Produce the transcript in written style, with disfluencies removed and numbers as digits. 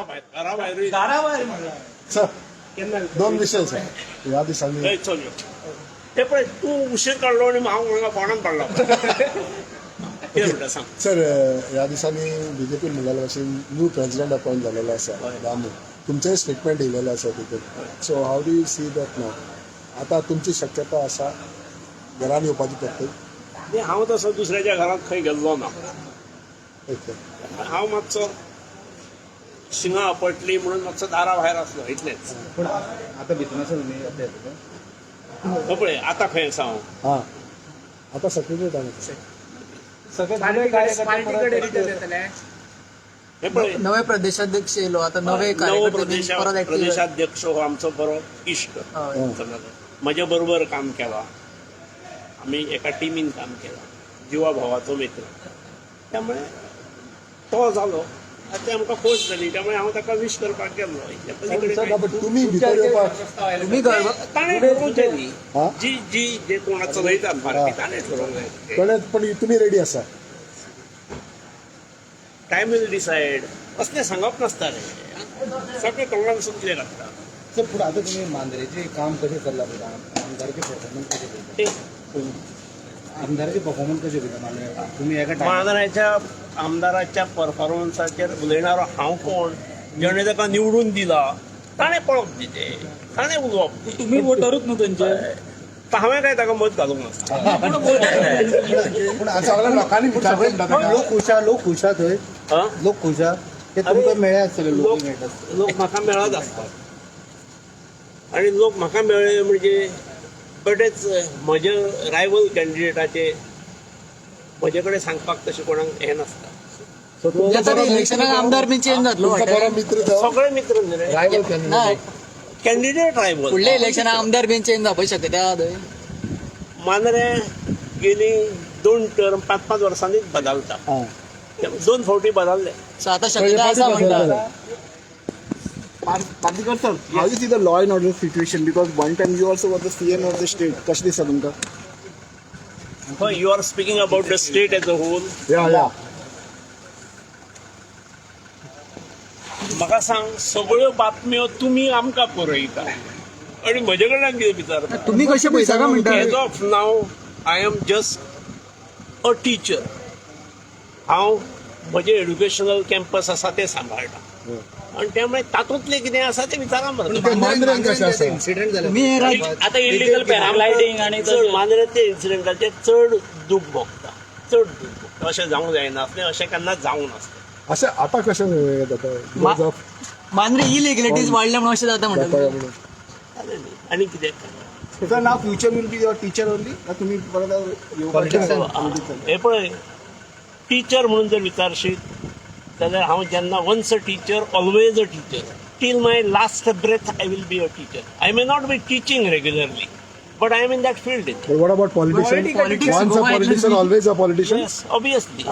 घरा भायरूय. सर, दोन विशय सर ह्या दिसांनी. थंय चल यो. ते पळय, तूं उशीर काडलो आनी हांव हांगा फोंडान पडलो. कितें म्हणटा, सांग. सर, ह्या दिसांनी बीजेपीन म्हणलेल्या भाशेन न्यू प्रेसिडेंट अपॉइंट जालेलो आसा दामू. तुमचें स्टेटमेंट येयलेलें आसा तितून. So how do you see that now? आतां तुमची शक्यता आसा घरान येवपाची प्रत्येक? न्ही, हांव तसो दुसऱ्याच्या घरांत खंय गेल्लो ना. हांव मातसो शिंगां आपटली म्हणून मातसो दारा भायर आसलो, इतलेंच. पूण आता भितर आसा तुमी, आता येता. हो पळय, आतां खंय आसा हांव? हां, आतां सेक्रेटरीएटान. सगळे जुने कार्यकर्ते पार्टीकडे परत रिटर्न येतले? हे पळय, नवे प्रदेशाध्यक्ष येयलो आता, नवे नवो कार्यकर्ते बीन परत एक्टिव्ह. प्रदेशाध्यक्ष हो आमचो बरो इश्ट. समजलें? म्हज्या बरोबर काम केलां आमी, एका टिमीन काम केलां, जिवा भावाचो मित्र. त्यामुळे तो जालो, आतां ते आमकां खोस जाली. त्यामुळे हांव ताका वीश करपाक गेल्लो, इतले पलीकडे सर, काय. बट तुमी भितर येवपाक तुम्ही ताणें ठरोवचें न्ही. हा? जी जी जे कोणा चलयतात पार्टी, ताणें ठरोवंक जाय. कळ्ळें, पण तुमी रेडी आसा? Time will decide. असलें सांगप नासता रे, सगळें तोंडांतसून कितें काडटा. सर, पूण आता तुमी मांद्रेचें काम कशें चल्लां पळयता, आमदाराचें परफॉर्मन्स कशें पळयता? आमदाराचें परफॉर्मन्स कशें पळयता मांद्रे तुमी एका टायमार? मांद्र्याच्या आमदाराच्या परफॉर्मन्साचेर उलयणारो हांव कोण? जेणे ताका निवडून दिला ताणें पळोवप न्ही तें, ताणें उलोवप न्ही. तुम्ही वोटरूच न्हू त्यांचे. तर हांवें काय ताका मत घालूंक नासता. पूण आनी सगळ्या लोकांनी विचारलें म्हणटा ताका. लोक खुश आहा, लोक खुश आहा थंय. हा? लोक खुश आहा ते तुमकां मेळ्ळे आसतले, लोक मेळटा. लोक म्हाका मेळत आसतात आनी लोक म्हाका मेळ्ळे म्हणजे बरेच म्हज्या रायवल कॅन्डिडेटाचे म्हजे कडेन सांगपाक तशें कोणाक हें नासता. आता इलेक्शनाक आमदार बीन चेंज जातलो तुमचो वाटत. बरो मित्र तो. सगळे मित्र न्ही रे. रायवल ना. कॅन्डिडेट. Candidate rival. फुडल्या इलेक्शनाक आमदार बीन चेंज जावपाक शक्यता आहा थंय. मांद्रे गेली 2 टर्म 5-5 वर्सांनीच बदलता. हां. दोन फावटी बदलले. सो आता शक्यता आसा म्हणटा. Parrikar sir, how you see the law and order situation? Because one time you also was the CM of the state. कशें दिसता तुमकां? You are speaking about the state as a whole? Yeah. म्हाका सांग, सगळ्यो बातम्यो तुमी आमकां पुरयता आनी म्हजे कडल्यान कितें विचारता? तुम्ही कशे पळयता काय म्हणटा? As of now I am just a teacher. हांव म्हजें एड्युकेशनल कॅम्पस आसा तें सांबाळटा आनी त्यामुळे तातूंतलें कितें आसा तें विचारा मरे. ते मांद्रेन कशें आसा? इन्सिडेंट जाले. तुम्ही हे राज्य आतां इलिगल पॅराग्लायडींग आनी चड मांद्रेचे इन्सिडेंटाचें चड दूख भोगता, चड दूख भोगता. अशें जावंक जायनासलें, अशें केन्ना जावंक नासलें. अशें आतां कशें जाता because of Mandrem इलिगलिटीज वाडल्या म्हणून अशें जाता म्हणटा. जाता म्हणून. जालें न्ही? आनी कितें? Sir, now future will be your teacher only? तुमी परत येवपाचे? हे पळय, टिचर म्हणून जर विचारशीत जाल्यार हांव जेन्ना once a teacher, always a teacher. Till my last breath I will be a teacher. I may not be teaching regularly, but I am in that field. But what about politician? Politics Once a Goa politician, always a politician. Yes, obviously.